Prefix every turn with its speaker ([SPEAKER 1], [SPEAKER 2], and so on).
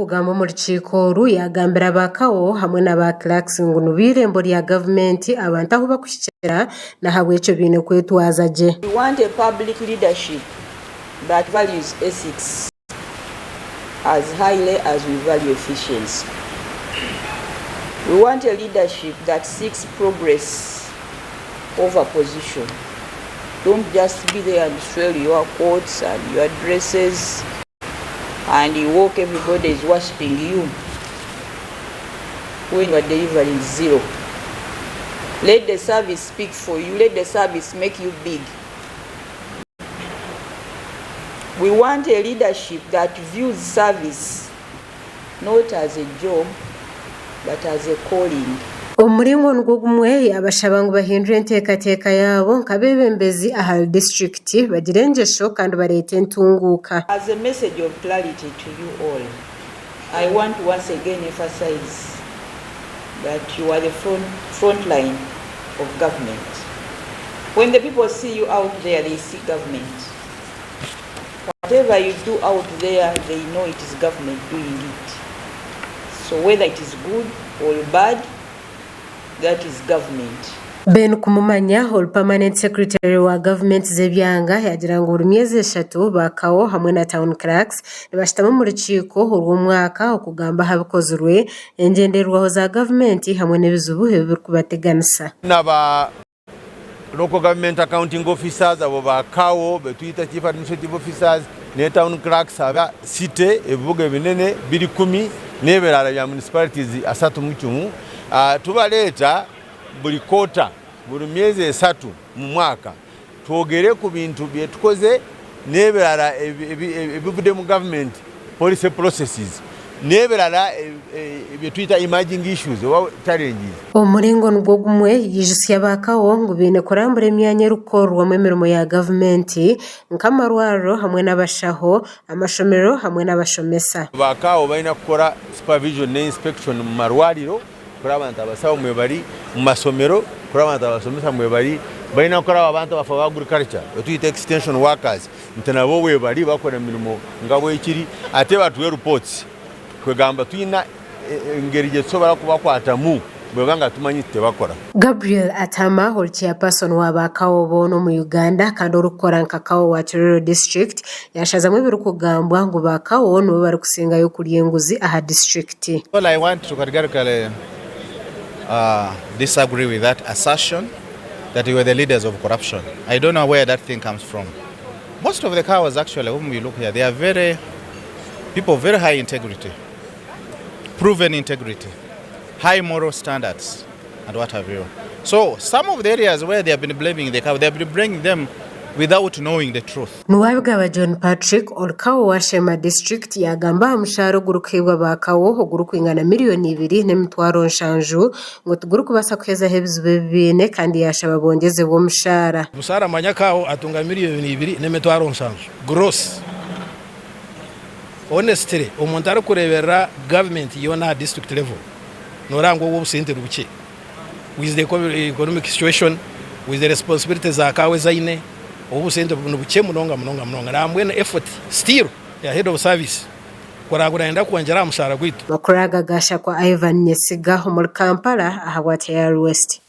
[SPEAKER 1] Arikugamba omu rukiiko oru, yaagambira aba CAO hamwe na ba Clerks ngu nibo eirembo rya gavumenti abantu ahu bakuhikira n'ahabw'ekyo baine kwetwaza gye.
[SPEAKER 2] We want a public leadership that values ethics as highly as we value efficiency. We want a leadership that seeks progress over position. Don't just be there and swell your coats and your dresses and you walk everybody is worshipping you when you are delivering zero. Let the service speak for you. Let the service make you big. We want a leadership that views service not as a job but as a calling.
[SPEAKER 1] Omu muringo nigwo gumwe, yaabashaba ngu bahindure enteekateeka yaabo nk'abeebembezi ahari disiturikiti bagire engyesho kandi bareete entunguuka.
[SPEAKER 2] As a message of clarity to you all, I want to once again emphasize that you are the front, front line of government. When the people see you out there, they see government. Whatever you do out there, they know it is government doing it. So whether it is good or bad, that is government.
[SPEAKER 1] Ben Kumumanya, ori Permanent Secretary wa gavumenti z'ebyanga yaagira ngu buri myezi eshatu ba CAO hamwe na Town Clerks nibashutama omu rukiiko orw'omwaka okugamba aha bikozirwe, engyendererwaho za gavumenti hamwe n'ebizibu ebi birikubateganisa.
[SPEAKER 3] Na ba Local Government Accounting Officers, abo ba CAO betwita Chief Administrative Officers ne Town Clerks aba City, ebibuga ebinene biri kumi n'ebirara bya Municipalities 31. Tubaleeta buri quarter, buri myezi esatu mu mwaka twogere ku bintu byetukoze n'ebirara ebivudde mu government policy processes n'ebirara byetwita emerging issues oba challenges.
[SPEAKER 1] Omu muringo nigwo gumwe, yaijutsya aba CAO ngu baine kurambura emyanya erikukorerwamu emirimo ya gavumenti nk'amarwariro hamwe n'abashaho, amashomero hamwe n'abashomesa.
[SPEAKER 3] Ba CAO baine kukora supervision ne inspection mu marwariro kuraba nti abasawo mwebari, mu masomero kuraba nti abasomesa mwebari, baine kuraba abantu abafa ba agriculture betwita extension workers nti nabo bwebari bakora emirimo nga bwekiri ate batuhe reports kwegamba twine engeri gyetusobora kubakwatamu bweba nga tumanyi nti tebakora.
[SPEAKER 1] Gabriel Atama ori Chairperson wa ba CAO boona omu Uganda kandi orikukora nka CAO wa Tororo District yashazamu ebirikugambwa ngu ba CAO nibo barikusingayo kurya enguzi aha disiturikiti.
[SPEAKER 4] Well, I want to categorically uh, disagree with that assertion that we were the leaders of corruption. I don't know where that thing comes from. Most of the cows, actually, whom we look here, they are very people of very high integrity, proven integrity, high moral standards, and what have you. So some of the areas where they have been blaming the cow, they have been blaming them without knowing the truth.
[SPEAKER 1] Nuwabigaba John Patrick ori CAO wa Sheema disiturikiti yaagamba aha mushaara ogurikuheebwa ba CAO ogurikwingana 2,700,000 ngu tigurikubaasa kuhezaho ebizibu ebi baine kandi yaashaba bongyezebwe omushaara.
[SPEAKER 5] Omushaara manya CAO atunga 2,700,000 gross. Honestly omuntu arikureeberera gavumenti yoona aha district level noreeba ngu obwo obusente nibukye with the economic situation, with the responsibilities za CAO ezi aine, obwo obusente nibukye munonga munonga munonga. Nambwenu effort still ya head of service kureba ngu nayenda kwongyera aha mushaara gwaitu.
[SPEAKER 1] Makuru aga gaashakwa Ivan Nyesiga omuri Kampala ahabwa TR West.